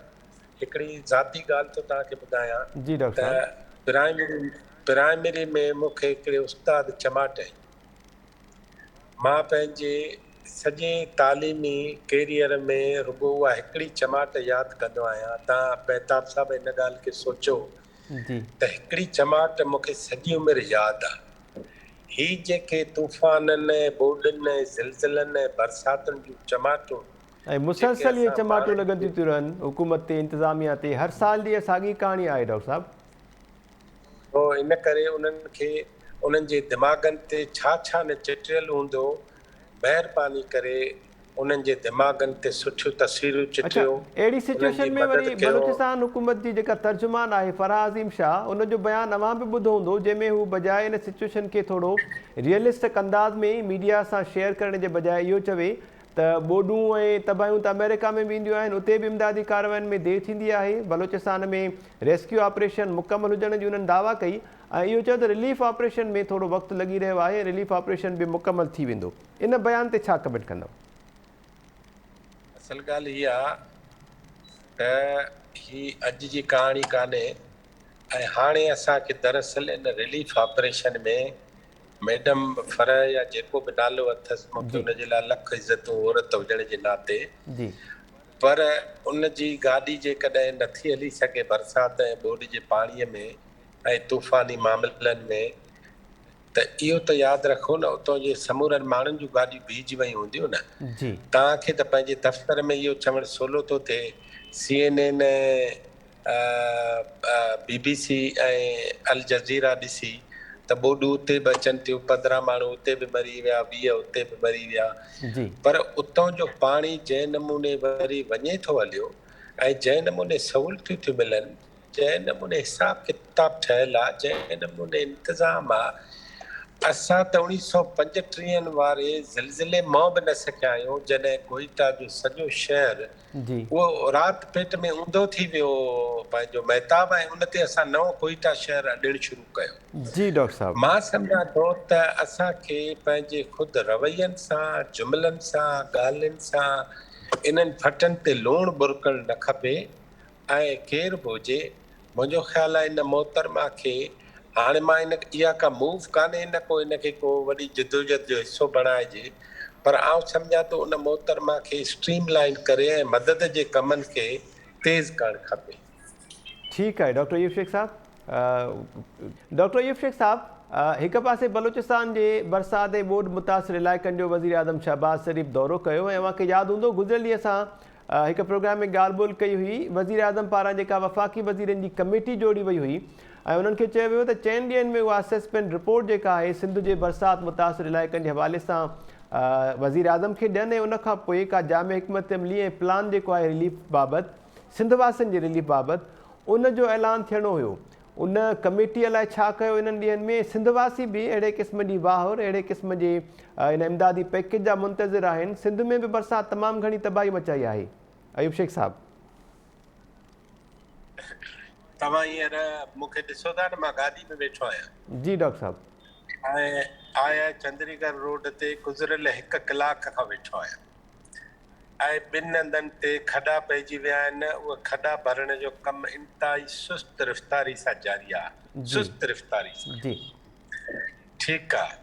هڪڙي ذاتي ڳالهه ٿو توهان کي ٻڌايان جي ڊاڪٽر ته صاحب. پرائمري پرائمري ۾ مون کي هڪڙي استاد چماٽ هنئي. مان پنهنجي سڄي تعليمي ڪيريئر ۾ رڳو اها هڪڙي چماٽ ياد ڪندو آهيان. توهان مهتاب صاحب ان ڳالهه کي سوچيو ته هڪڙي چماٽ مون کي سڄي عمر ياد آ. هي جيڪي طوفانن ۽ ٻوڏن ۽ زلزلن ۽ برساتن جون چماٽون ۽ جيڪي مسلسل اهي اسان چماٽون ماڻهن کي لڳنديون ٿيون رهن حڪومت تي انتظاميا تي هر سال جي اها ساڳي ڪهاڻي آهي ڊاڪٽر صاحب. سو ان ڪري انهن کي انهن جي دماغن تي ڇا ڇا نه چٽيل هوندو، مهرباني ڪري انهن جي دماغن تي سٺيون تصويرون اڇا چٽيو، اهڙي انهن جي سچوئيشن ۾ مدد وري ڪيو. بلوچستان حڪومت جي جيڪا ترجمان آهي فرح عظيم شاهه ان جو بيان اوهان به ٻڌو هوندو جنهن ۾ هو بجاء ان سچوئيشن کي ٿورو ريئلسٽڪ انداز ۾ ميڊيا سان شيئر ڪرڻ جي بجاء اهو چوي ته ٻوڏون ۽ تباهيون ته آمريڪا ۾ به اينديون آهن اتي به امدادي ڪاررواين ۾ دير ٿيندي آهي، بلوچستان ۾ ريسڪيو آپريشن مڪمل هجڻ جي انهن دعويٰ ڪئي ۽ اهو چيو ته رليف آپريشن ۾ ٿورو وقت لڳي رهيو آهي ۽ رليف آپريشن به مڪمل ٿي ويندو، ان بيان تي ڇا ڪمينٽ ڪندؤ؟ اصل ڳالهه هي آ ته هي اڄ جي ڪهاڻي ڪانهي ۽ هاڻي اسان کي دراصل ان رليف آپريشن ۾ ميڊم فرح يا جيڪو به نالو اٿس مون کي ان جي لاء لک عزتون عورت هجڻ جي ناتي پر ان جي گاڏي جيڪڏهن نٿي هلي سگهي برسات ۽ ٻوڏ جي پاڻي ۾ ۽ طوفاني معاملن ۾ ته اهو ته ياد رکو نه اتان جي سمورن ماڻهن جون گاڏيون بيهجي ويون هونديون نه توهان کي ته پنهنجي دفتر ۾ اهو چوڻ سولو ٿو ٿئي سي اين اين ۽ بي بي سي ۽ الجزيره ڏسي ته ٻوڏون اتي به اچن ٿيون، 15 ماڻهو اتي به مري ويا، 20 اتي به مري ويا، پر اتان جو پاڻي جنهن نموني وري وڃي ٿو هليو ۽ جنهن نموني سهولتيون ٿيون ملن، جنهن نموني حساب ڪتاب ٺهيل آ، جنهن نموني انتظام آ، اسان ته اوڻيهه سئو پنجٽيهن واري زلزلي مان به نه سکيا آهيون، جڏهن ڪوئيٽا جو سڄو شهر اهو رات پيٽ ۾ اونڌو ٿي ويو پنهنجو مهتاب ۽ ان تي اسان نئون ڪوئيٽا شهر اڏڻ شروع ڪيو. جي ڊاڪٽر صاحب. مان سمجهان ٿو ته اسان کي پنهنجي خود روين سان، جملن سان، ڳالهين سان انهن ڦٽن تي لوڻ ٻرڪڻ نه کپي ۽ ڪير به هجي منهنجو خيال آهي ان محترمه کي هاڻي مان ان اها ڪا موو ڪانهي نه ڪو ان کي ڪو وڏي جدوجھد جو حصو بڻائجي پر آئون سمجهان ٿو ان محترمه کي اسٽريم لائين ڪري ۽ مدد جي ڪمن کي تيز ڪرڻ کپي. ٺيڪ آهي ڊاڪٽر ايوب شيخ صاحب. ڊاڪٽر ايوب شيخ صاحب هڪ پاسي بلوچستان جي برسات ۽ ٻوڏ متاثر علائقن جو وزيراعظم شهباز شريف دورو ڪيو ۽ اوهان کي ياد هوندو گذريل ڏينهن اسان هڪ پروگرام ۾ ڳالهه ٻولهه ڪئي هئي، وزيراعظم پاران جيڪا وفاقي وزيرن جي ڪميٽي جوڙي وئي هئي ۽ انهن کي چيو ويو ته چئن ڏينهن ۾ اها اسيسمينٽ رپورٽ جيڪا آهي سنڌ جي برسات متاثر علائقن جي حوالي سان وزيراعظم کي ڏين ۽ ان کان پوء ڪا جامع حڪمت عملي ۽ پلان جيڪو آهي رليف بابت سنڌ واسين جي رليف بابت ان جو اعلان ٿيڻو هيو ان ڪميٽي الائي ڇا ڪيو انهن ڏينهن ۾ سنڌ واسي به اهڙي قسم جي واهر اهڙي قسم جي ان امدادي پيڪيج جا منتظر آهن سنڌ ۾ به برسات تمام گهڻي تباهي مچائي آهي ايوب شيخ صاحب. توهان هينئر مون کي ڏسو ٿا نه مان گاڏي ۾ ويٺو آهيان. جي ڊاڪٽر صاحب. ۽ آء آء چندريگر روڊ تي گذريل هڪ ڪلاڪ کان ويٺو آهيان ۽ ٻن هنڌن تي کڏا پئجي ويا آهن اهي کڏا ڀرڻ جو ڪم انتهائي سست رفتاري سان جاري آهي سست رفتاري سان جي. ٺيڪ آهي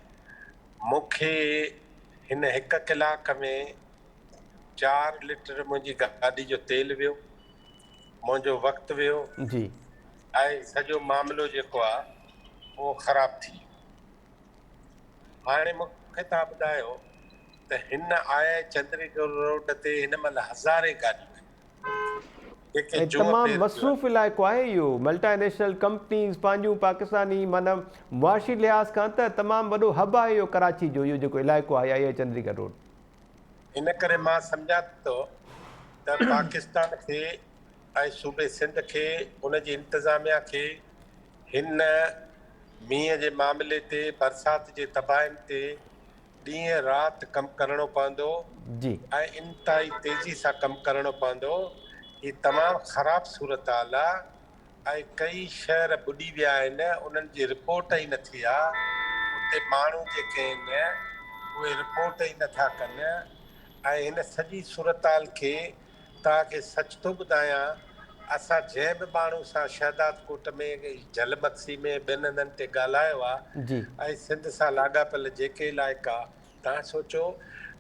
مون کي هن هڪ ڪلاڪ ۾ چار ليٽر منهنجي گاڏي جو تيل ويو منهنجو وقت ويو جي. ۽ سڄو معاملو جيڪو آ اهو خراب ٿي ويو. هاڻي مون کي توهان ٻڌايو ته هن آء آء چندريگر روڊ تي هن مهل هزارين گاڏيون آهن جيڪي ۽ جونء تمام پير پيون مصروف علائقو آهي اهو ملٽا نيشنل ڪمپنيز پنهنجون پاڪستاني معنيٰ معاشي لحاظ کان ته تمام وڏو هب آهي اهو ڪراچي جو اهو جيڪو علائقو آهي آء آء چندريگر روڊ. ان ڪري مان سمجهان ٿو ته پاڪستان کي ۽ صوبي سنڌ کي ان جي انتظاميا کي هن مينهن جي معاملي تي برسات جي تباهين تي ڏينهن رات ڪم ڪرڻو پوندو جي. ۽ انتهائي تيزي سان ڪم ڪرڻو پوندو هي تمام خراب صورتحال آ ۽ ڪئي شهر ٻڏي ويا آهن انهن جي رپورٽ ئي نه ٿي آ اتي ماڻهو جيڪي آهن اهي رپورٽ ئي نه ٿا ڪن ۽ هن سڄي صورتحال کي توهان کي سچ ٿو ٻڌايان اسان جنهن به ماڻهو سان شهداد ڪوٽ ۾ جهل مگسي ۾ ٻين هنڌن تي ڳالهايو آ جي. ۽ سنڌ سان لاڳاپيل جيڪي علائقا توهان سوچو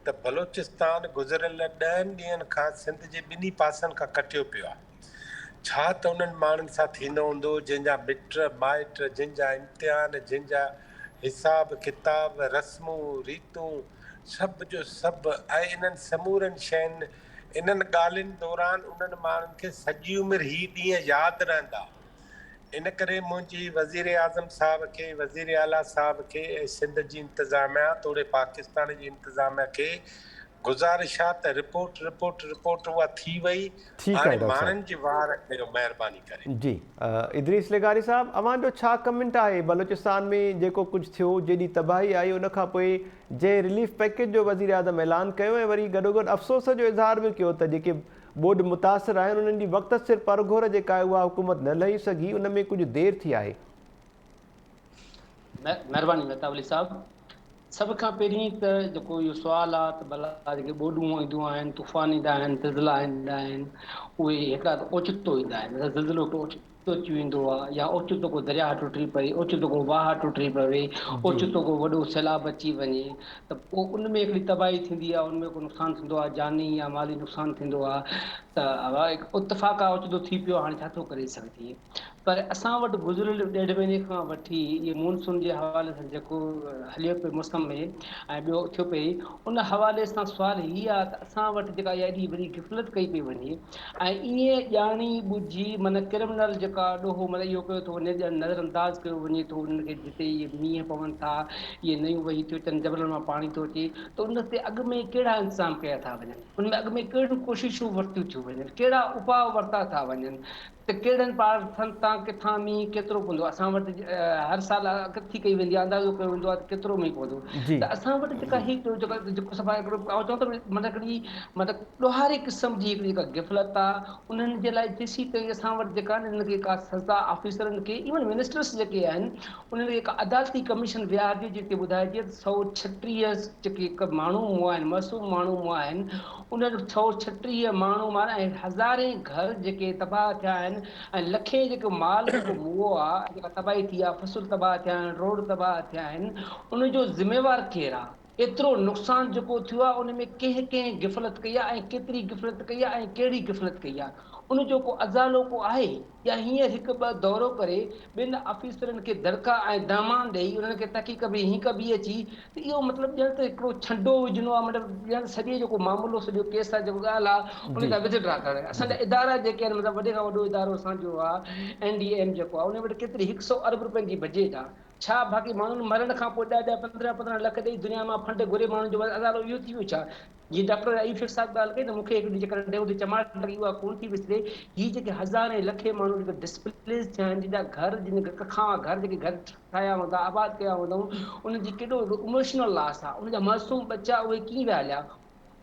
ته بلوچستان گذريل ڏهن ڏينهن کان سنڌ جي ٻنهي پاسن کان ڪٽيو پيو آ. ڇا ته انهن ماڻهن سان ٿيندو هوندو جن جا مٽ مائٽ، جن جا امتحان، جن جا حساب ڪتاب، رسمون ريتون سڀ جو سڀ ۽ انهن سمورن شين، انهن ڳالهين دوران انهن ماڻهن کي سڄي عمر هي ڏينهن ياد رهندا. ان ڪري منهنجي وزيراعظم صاحب کي، وزيراعليٰ صاحب کي ۽ سنڌ جي انتظاميا توڙي پاڪستان جي انتظاميا کي گذارش آ ته رپورٽ رپورٽ رپورٽ اها ٿي وئي ٺيڪ آهي هاڻي ڊاڪٽر صاحب. ماڻهن جي واهر ڪيو مهرباني ڪري. جي ادريس لغاري صاحب اوهان جو ڇا ڪمينٽ آهي بلوچستان ۾ جيڪو ڪجهه ٿيو جيڏي تباهي آئي ان کان پوء جنهن رليف پيڪيج جو وزيراعظم اعلان ڪيو ۽ وري گڏوگڏ افسوس جو اظهار به ڪيو ته جيڪي ٻوڏ متاثر آهن انهن جي وقت سر پرگهور جيڪا آهي اها حڪومت نه لهي سگهي ان ۾ ڪجهه دير ٿي آهي. مهرباني مهتاب علي صاحب سڀ کان پهرين ته جيڪو اهو سوال آ ته ڀلا جيڪي ٻوڏون اينديون آهن طوفان ايندا آهن زلزلا ايندا آهن اهي هڪڙا ته اوچتو ايندا آهن مثلا زلزلو هڪڙو اوچتو اچي ويندو آ يا اوچتو ڪو درياهه ٽٽي پئي اوچتو ڪو واهه ٽٽي پوي اوچتو ڪو وڏو سيلاب اچي وڃي ته پوء ان ۾ هڪڙي تباهي ٿيندي آ ان ۾ ڪو نقصان ٿيندو آ جاني يا مالي نقصان ٿيندو آ ته اتفاق آ اوچتو ٿي پيو هاڻي ڇا ٿو ڪري سگهجي. پر اسان وٽ گذريل ڏيڍ مهيني کان وٺي اهي مون سون جي حوالي سان جيڪو هليو پئي موسم ۾ ۽ ٻيو ٿيو پئي ان حوالي سان سوال هي آ ته اسان وٽ جيڪا اها ايڏي وڏي غفلت ڪئي پئي وڃي ۽ ائين ڄاڻي ٻجهي معنيٰ ڪرمنل جيڪا ڏوهه معنيٰ اهو ڪيو ٿو وڃي ڄڻ نظر انداز ڪيو وڃي ٿو انهن کي جتي اهي مينهن پون ٿا اهي نيون وهي ٿيون اچن جبلن مان پاڻي ٿو اچي ته ان تي اڳ ۾ ڪهڙا انتظام ڪيا ٿا وڃن ان ۾ اڳ ۾ ڪهڙيون ڪوششون ورتيون ٿيون وڃن ڪهڙا اپاء ورتا ٿا وڃن ته ڪهڙن پاڙن تان ڪٿان مينهن ڪيترو پوندو؟ اسان وٽ هر سال اڳڪٿي ڪئي ويندي آهي، اندازو ڪيو ويندو آهي ته ڪيترو مينهن پوندو ته اسان وٽ جيڪا هي جيڪو جيڪو صفا هڪڙو آئون چوان ٿو مطلب هڪڙي مطلب ڏوهاري قسم جي هڪڙي جيڪا غفلت آهي انهن جي لاء جيسين تائين اسان وٽ جيڪا آهن انهن کي ڪا سزا آفيسرن کي ايون منسٽرس جيڪي آهن انهن کي هڪ عدالتي ڪميشن ويهارجي جتي ٻڌائجي ته 136 جيڪي ماڻهو مئا آهن معصوم ماڻهو مئا آهن انهن 136 ماڻهو مارا ۽ هزارين گهر جيڪي تباهه ٿيا آهن ۽ لکين جيڪو مال جيڪو مئو آهي جيڪا تباهي ٿي آهي فصل تباهه ٿيا آهن روڊ تباهه ٿيا آهن ان جو ذميوار ڪير آهي ايترو نقصان جيڪو ٿيو آهي ان ۾ ڪنهن ڪنهن غفلت ڪئي آهي ۽ ڪيتري غفلت ڪئي آهي ۽ ڪهڙي غفلت ڪئي آهي. ان جو ڪو ازالو ڪو آهي يا هينئر هڪ ٻه دورو ڪري ٻن آفيسرن کي دڙڪا ۽ دامان ڏئي انهن کي تڪي ڪبي هين ڪبي اچي ته اهو مطلب ڄڻ ته هڪڙو ڇنڊو وجهڻو آهي مطلب ڄڻ سڄي جيڪو معاملو سڄو ڪيس آهي جيڪو ڳالهه آهي ان تان وٿ ڊرا ڪرڻ اسان جا ادارا جيڪي آهن مطلب وڏي کان وڏو ادارو اسان جو آهي اين ڊي ايم جيڪو آهي ان وٽ ڪيتري هڪ سئو ارب روپين جي بجيٽ آهي ڇا باقي ماڻهن مرڻ کان پوء ڏهه ڏهه پندرهن پندرهن لک ڏئي دنيا مان فنڊ گهري ماڻهن جو ازالو اهو ٿي ويو ڇا؟ جيئن ڊاڪٽر ايوب شيخ صاحب ڳالهه ڪئي ته مون کي هڪ ڏينهن جيڪر ڏيئو تي چماٽ لڳي اها ڪونه ٿي وسري. هي جيڪي هزارين لکين ماڻهو جيڪي ڊسپليس ٿيا آهن جن جا گهر جن کان گهر جيڪي گهر ٺاهيا هوندا آباد ڪيا هوندائون انهن جي ڪيڏو وڏو اموشنل لاس آهي انهن جا معصوم ٻچا اهي ڪيئن ويا هليا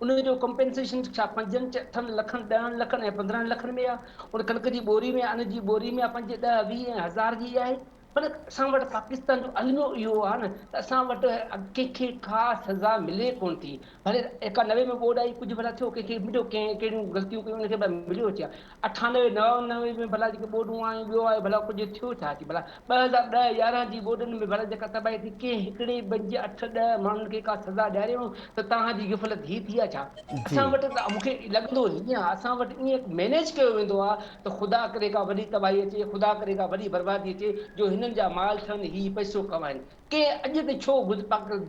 ان جو ڪمپينسيشن ڇا پنجن اٺن لکن ڏهن لکن ۽ 15 لکن ۾ آهي ان ڪڻڪ جي ٻوري ۾ ان جي ٻوري ۾ آهي پنج ڏهه 20 ۽ هزار جي آهي پر اسان وٽ پاڪستان جو الميو اهو آهي نه ته اسان وٽ ڪنهن کي ڪا سزا ملي ڪونه ٿي. ڀلي 91 ۾ ٻوڏ آئي ڪجهه ڀلا ٿيو ڪنهن کي مليو ڪنهن ڪهڙيون غلطيون ڪيون ان کي ڀلا مليو ڇا؟ 98 99 ۾ ڀلا جيڪي ٻوڏون آيون ٻيو آيو ڀلا ڪجهه ٿيو ڇا اچي ڀلا 2010 11 جي ٻوڏن ۾ ڀلا جيڪا تباهي ٿي ڪنهن هڪڙي پنج اٺ ڏهه ماڻهن کي ڪا سزا ڏياريائون ته توهان جي غفلت هي ٿي آهي ڇا؟ اسان وٽ ته مون کي لڳندو هيئن آهي اسان وٽ ائين مينيج ڪيو ويندو آهي ته خدا ڪري ڪا وڏي تباهي اچي، خدا ڪري ڪا وڏي بربادي اچي جو هنن جا مال ٺهن هي پئسو ڪمائن. ڪنهن اڄ تائين ڇو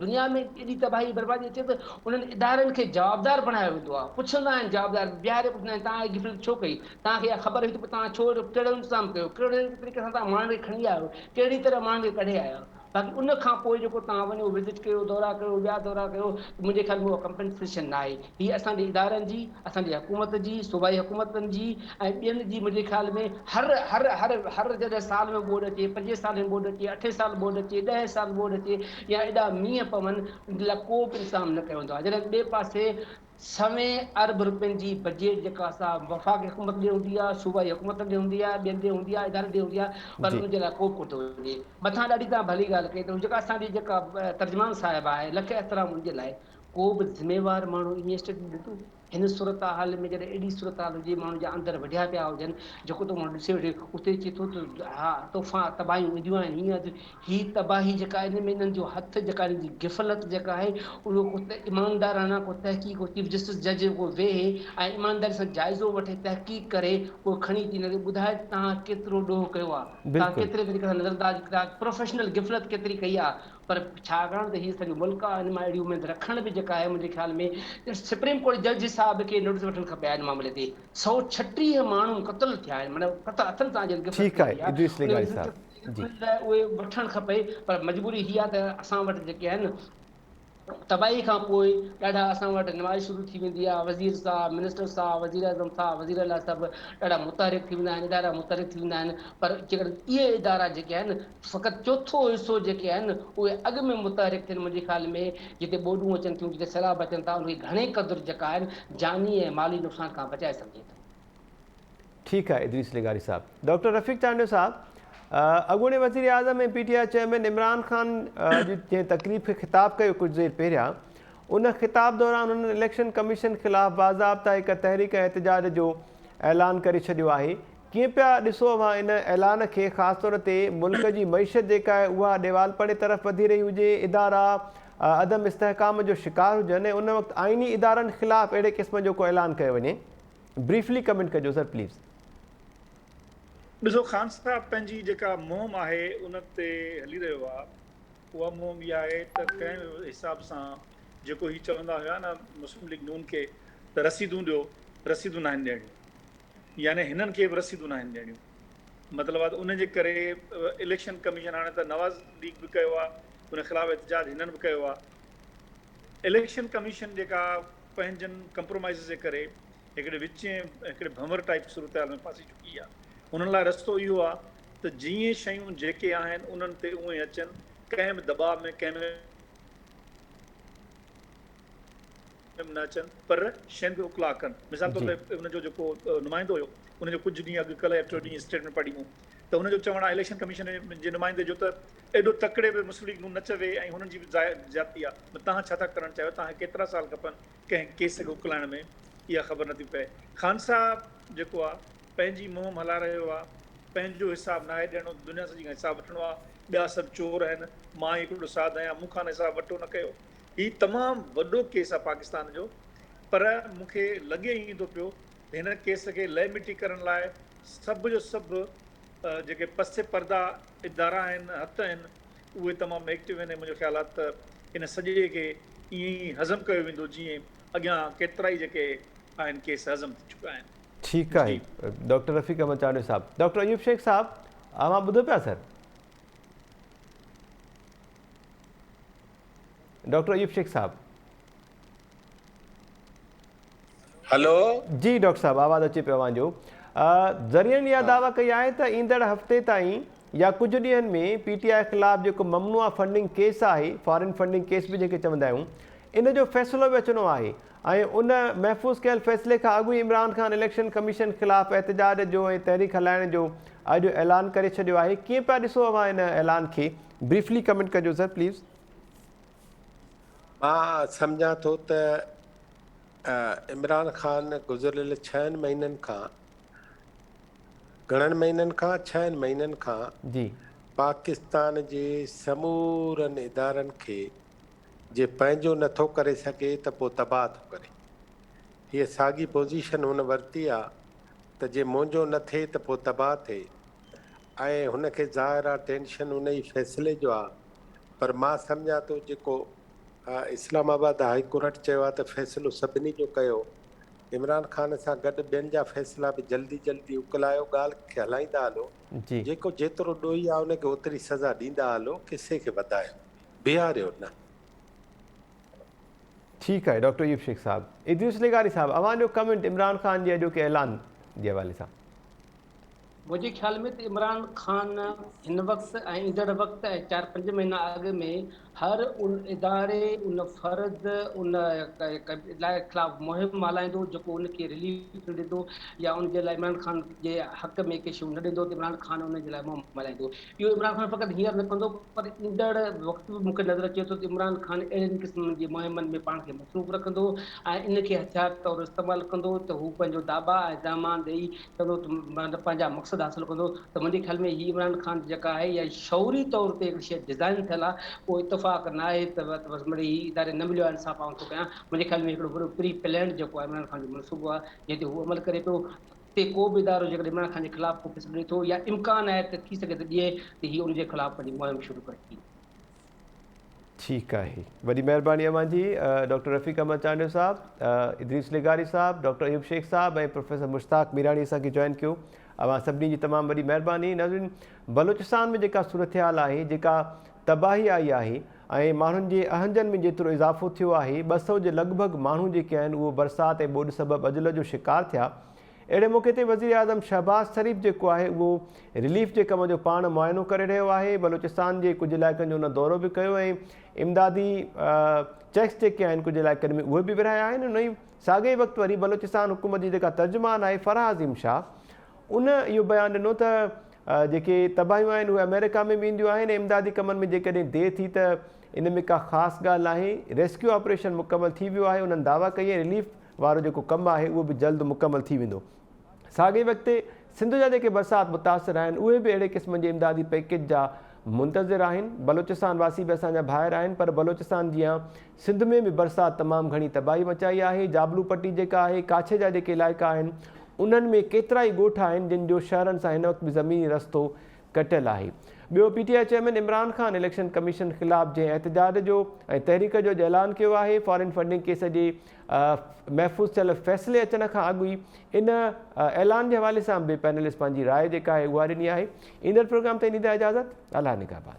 دنيا ۾ ايڏي تباهي بربادي اچي ته انهن ادارن کي جوابدار بڻايو ويندو آهي. پڇندا آهن جوابدار بيهاري پڇندا آهن توهان هي غفلت ڇو ڪئي؟ توهان کي اها خبر هئي ته پوء توهان ڇو اهڙو ڪهڙو انتظام ڪيو؟ ڪهڙي طريقي سان توهان ماڻهن کي کڻي آيا آهيو؟ ڪهڙي طرح ماڻهن کي ڪڍي آيا آهيو؟ باقي ان کان پوء جيڪو توهان وڃو وزٽ ڪيو دورا ڪيو ٻيا دورا ڪيو ته منهنجي خيال ۾ اها ڪمپنسيشن ناهي. هي اسان جي ادارن جي، اسان جي حڪومت جي، صوبائي حڪومتن جي ۽ ٻين جي منهنجي خيال ۾ هر هر هر هر جڏهن سال ۾ ٻوڏ اچي، پنجين سال ۾ ٻوڏ اچي، اٺين سال ٻوڏ اچي، ڏهين سال ٻوڏ اچي يا ايڏا مينهن پون ان جي لاء ڪو به انتظام نه ڪيو ويندو آهي. جڏهن ٻئي پاسي سوين ارب روپين جي بجيٽ جيڪا سا وفاقي حڪومت ڏي هوندي آهي، صوبائي حڪومتن ڏي هوندي آهي، ٻين ڏي هوندي آهي، ادارن ڏي هوندي آهي پر ان جي لاء ڪو به ڪونه ٿو وڃي. مٿان ڏاڍي توهان ڀلي ڳالهه ڪئي ته جيڪا اسان جي جيڪا ترجمان صاحب آهي لک احترام ان جي لاء ڪو به ذميوار ماڻهو ائين اسٽيٽمينٽ ڏيندو؟ هن صورتحال ۾ جڏهن اهڙي صورتحال هجي ماڻهن جا اندر وڍيا پيا هجن جيڪو ٿو ماڻهو ڏسي وٺي اتي چئي ٿو ته ها تحفا تباهيون اينديون آهن هيئن هي تباهي جيڪا ان ۾ انهن جو هٿ جيڪا انهن جي غفلت جيڪا آهي اهو ڪو ايمانداراڻا ڪو تحقيق ڪو چيف جسٽس جج ڪو ويهي ۽ ايمانداري سان جائزو وٺي تحقيق ڪري پوء کڻي اچي هن کي ٻڌائي ته توهان ڪيترو ڏوهه ڪيو آهي توهان ڪيتري طريقي سان نظرانداز پروفيشنل غفلت ڪيتري ڪئي آهي پر ڇاڪاڻ ته هي سڄو ملڪ آهي ان مان اهڙي اميد رکڻ به جيڪا آهي منهنجي خيال ۾ سپريم ڪورٽ جج صاحب کي نوٽس وٺڻ کپي ان معاملي تي 136 ماڻهو قتل ٿيا آهن معنيٰ قتل هٿن سان جن غفلت ٺيڪ آهي ادريس لغاري صاحب جي اهي وٺڻ کپي پر مجبوري هي آهي ته اسان وٽ جيڪي آهن تباهي کان پوء ڏاڍا اسان وٽ نمائش شروع ٿي ويندي آهي وزير صاحب منسٽر صاحب وزير اعظم صاحب وزير اعليٰ صاحب ڏاڍا متحرڪ ٿي ويندا آهن ادارا متحرڪ ٿي ويندا آهن پر جيڪڏهن اهي ادارا جيڪي آهن فقط چوٿون حصو جيڪي آهن اهي اڳ ۾ متحرڪ ٿين منهنجي خيال ۾ جتي ٻوڏون اچن ٿيون جتي سيلاب اچن ٿا ان کي گهڻي قدر جيڪا آهن جاني ۽ مالي نقصان کان بچائي سگهجي ٿو. ٺيڪ آهي ادريس لغاري صاحب. ڊاڪٽر رفيق چانڊيو صاحب اڳوڻي وزيراعظم ۽ P T I chairman Imran Khan اڄ جنهن تقريب کي خطاب ڪيو ڪجهه دير پهريان ان خطاب دوران هنن اليڪشن ڪميشن خلاف باضابطا هڪ تحريڪ ۽ احتجاج جو اعلان ڪري ڇڏيو آهي ڪيئن پيا ڏسو اوهان ان اعلان کي خاص طور تي ملڪ جي معيشت جيڪا آهي اها ڏيوالپڻي طرف وڌي رهي هجي، ادارا عدم استحڪام جو شڪار هجن ۽ ان وقت آئيني ادارن خلاف اهڙي قسم جو ڪو اعلان ڪيو وڃي. بريفلي ڪمينٽ ڪجو سر پليز. ڏسو خان صاحب پنهنجي جيڪا مهم آهي ان تي هلي رهيو آهي اها مهم اها آهي ته ڪنهن به حساب سان جيڪو هي چوندا هيا نه مسلم ليگ نون کي ته رسيدون ڏيو رسيدون ناهن ڏيڻيون يعني هنن کي به رسيدون ناهن ڏيڻيون مطلب آ ته ان جي ڪري اليڪشن ڪميشن هاڻي ته نواز ليگ به ڪيو آ ان خلاف احتجاج هنن به ڪيو آ اليڪشن ڪميشن جيڪا پنهنجن ڪمپرومائيز جي ڪري هڪڙي وچين هڪڙي ڀنور ٽائيپ صورتحال ۾ ڦاسي چڪي آ انهن لاء رستو اهو آ ته جيئن شيون جيڪي آهن انهن تي اونئي اچن ڪنهن به دٻاء ۾ ڪنهن به ۾ به نه اچن پر شين کي اڪلاء ڪن. مثال طور تي ان جو جيڪو نمائندو هيو ان جو ڪجهه ڏينهن اڳ ڪلهه يا ٽيون ڏينهن اسٽيٽمينٽ پڙهي مون ته ان جو چوڻ آهي اليڪشن ڪميشن جي نمائندي جو ته ايڏو تڪڙي به مسلم ليگ نون نه چوي ۽ هنن جي به زيادتي آهي ته توهان ڇا ٿا ڪرڻ چاهيو توهان کي ڪيترا سال کپن ڪنهن ڪيس کي اڪلائڻ ۾ اها خبر نٿي پئي. خان صاحب جيڪو آهي پنهنجي مهم هلائي رهيو آهي پنهنجو حساب ناهي ڏيڻو دنيا سڄي کان حساب وٺڻو آهي ٻيا سڀ چور آهن مان ئي هڪڙو ساڌ آهيان مون کان حساب وٺو نه ڪيو هي تمام وڏو ڪيس آهي پاڪستان جو پر مون کي لڳي ائين ٿو پيو ته هن ڪيس کي لئه مٽي ڪرڻ لاء سڀ جو سڀ جيڪي پس پرده ادارا آهن، هٿ آهن، اهي تمام ايڪٽو آهن ۽ منهنجو خيال آهي ته ان سڄي کي ائين ئي هضم ڪيو ويندو جيئن اڳيان ڪيترائي جيڪي آهن ڪيس هضم ٿي چڪا آهن. ٺيڪ آهي ڊاڪٽر رفيق احمد چانڊيو صاحب. ڊاڪٽر ايوب شيخ صاحب اوهان ٻڌو پيا سر؟ ڊاڪٽر ايوب شيخ صاحب. هلو. جي ڊاڪٽر صاحب آواز اچي پيو اوهان جو. ذريعن اها دعويٰ ڪئي آهي ته ايندڙ هفتي تائين يا ڪجهه ڏينهن ۾ پي ٽي آء خلاف جيڪو ممنوعه فنڊنگ ڪيس آهي فارن فنڊنگ ڪيس به جنهن کي چوندا آهيون ان جو فيصلو به اچڻو آهي ۽ ان محفوظ ڪيل فيصلي کان اڳ ئي عمران خان اليڪشن ڪميشن خلاف احتجاج جو ۽ تحريڪ هلائڻ جو اڄ اعلان ڪري ڇڏيو آهي ڪيئن پيا ڏسو اوهان ان اعلان کي بريفلي ڪمينٽ ڪجو سر پليز. مان سمجهان ٿو ته عمران خان گذريل ڇهن مهينن کان گهڻن مهينن کان ڇهن مهينن کان جي. پاڪستان جي سمورن ادارن کي جي پنهنجو نه ٿو ڪري سگهي ته پوء تباهه ٿو ڪري. هيء ساڳي پوزيشن هن ورتي آ ته جي منهنجو نه ٿئي ته پوء تباهه ٿئي ۽ هن کي ظاهر آ ٽينشن ان ئي فيصلي جو آ پر مان سمجهان ٿو جيڪو اسلام آباد هائي ڪورٽ چيو آ ته فيصلو سڀني جو ڪيو عمران خان سان گڏ ٻين جا فيصلا به جلدي جلدي اڪلايو ڳالهه کي هلائيندا هلو جي. جيڪو جيترو ڏوهي آ ان کي اوتري سزا ڏيندا هلو قصي کي وڌايو بيهاريو نه. ٺيڪ آهي ڊاڪٽر ايوب شيخ صاحب. ادريس لغاري صاحب اوهان جو ڪمينٽ عمران خان جي اڄوڪي اعلان جي حوالي سان. منهنجي خيال ۾ ته عمران خان هن وقت ۽ ايندڙ وقت ۽ چار پنج مهينا اڳ ۾ هر ان اداري، ان فرد، ان لاء خلاف مهم هلائيندو جيڪو ان کي رليف نه ڏيندو يا ان جي لاء عمران خان جي حق ۾ ڪي شيون نه ڏيندو ته عمران خان ان جي لاء مهم هلائيندو. اهو عمران خان فقط هينئر نه ڪندو پر ايندڙ وقت به مون کي نظر اچي ٿو ته عمران خان اهڙين قسمن جي مهمن ۾ پاڻ کي مصروف رکندو ۽ ان کي هٿيار طور استعمال ڪندو ته هو پنهنجو داٻا ۽ دامان ڏئي چوندو ته مطلب پنهنجا مقصد حاصل ڪندو ته منهنجي خيال ۾ هي عمران خان جيڪا آهي اها شعوري طور تي هڪڙي شيء ڊزائن ٿيل آهي ڪو اتفاق نه آهي ته بس مڙئي هي اداري نه مليو آهي انصاف آئون ٿو ڪيان منهنجي خيال ۾ هڪڙو وڏو پري پلانڊ جيڪو آهي عمران خان جو منصوبو آهي جنهن تي هو عمل ڪري پيو تي ڪو به ادارو جيڪڏهن عمران خان جي خلاف ڪو فيصلو ڏئي ٿو يا امڪان آهي ته ٿي سگهي ته ڏئي ته هي ان جي خلاف پنهنجي مهم شروع ڪري ڏيندو. ٺيڪ آهي وڏي مهرباني اوهان جي ڊاڪٽر رفيق احمد چانڊيو صاحب، ادريس لغاري صاحب، ڊاڪٽر ايوب شيخ صاحب ۽ پروفيسر مشتاق ميراڻي اسان کي جوائن ڪيو اوهان سڀني جي تمام وڏي مهرباني ناظرين بلوچستان ۾ جيڪا صورتحال آهي جيڪا تباهي آئي آهي ۽ ماڻهن جي اهنجن ۾ جيترو اضافو ٿيو آهي، 200 جي لڳ ڀڳ ماڻهو جيڪي آهن اهو برسات ۽ ٻوڏ سبب اجل جو شڪار ٿيا. اهڙي موقعي تي وزيراعظم شهباز شريف جيڪو آهي اهو رليف جي ڪم جو پاڻ معائنو ڪري رهيو آهي، بلوچستان جي ڪجهه علائقن جو هن دورو به ڪيو ۽ امدادي چيڪس جيڪي آهن ڪجهه علائقن ۾ اهي به ورهايا آهن. ان ئي ساڳئي وقت وري بلوچستان حڪومت جي جيڪا ترجمان آهي فرح عظيم شاهه ان اهو بيان ڏنو ته جيڪي تباهيون آهن اهي آمريڪا ۾ به اينديون آهن ۽ امدادي ڪمن ۾ جيڪڏهن دير ٿي ته ان ۾ ڪا خاص ڳالهه ناهي، ريسڪيو آپريشن مڪمل ٿي ويو آهي، انهن دعويٰ ڪئي ۽ رليف وارو جيڪو ڪم آهي اهو به جلد مڪمل ٿي ويندو. ساڳئي وقت تي سنڌ جا جيڪي برسات متاثر آهن اهي به اهڙي قسم جي امدادي پيڪيج جا منتظر آهن، بلوچستان واسي به اسان جا ڀائر آهن پر بلوچستان جيان سنڌ ۾ به برسات تمام گهڻي تباهي مچائي آهي، جابلو پٽي جيڪا آهي، ڪاڇي جا جيڪي علائقا آهن انهن ۾ ڪيترائي ڳوٺ آهن جن جو شهرن سان هن وقت به زميني رستو ڪٽيل آهي. ٻيو P T I chairman Imran Khan election commission خلاف جنهن احتجاج جو ۽ تحريڪ جو اڄ اعلان ڪيو آهي فارين فنڊنگ ڪيس جي محفوظ ٿيل فيصلي اچڻ کان اڳ ئي ان اعلان جي حوالي سان به پينلسٽ پنهنجي راء جيڪا آهي اها ڏني آهي. ايندڙ پروگرام تائين ڏيندا اجازت الله نگهبان.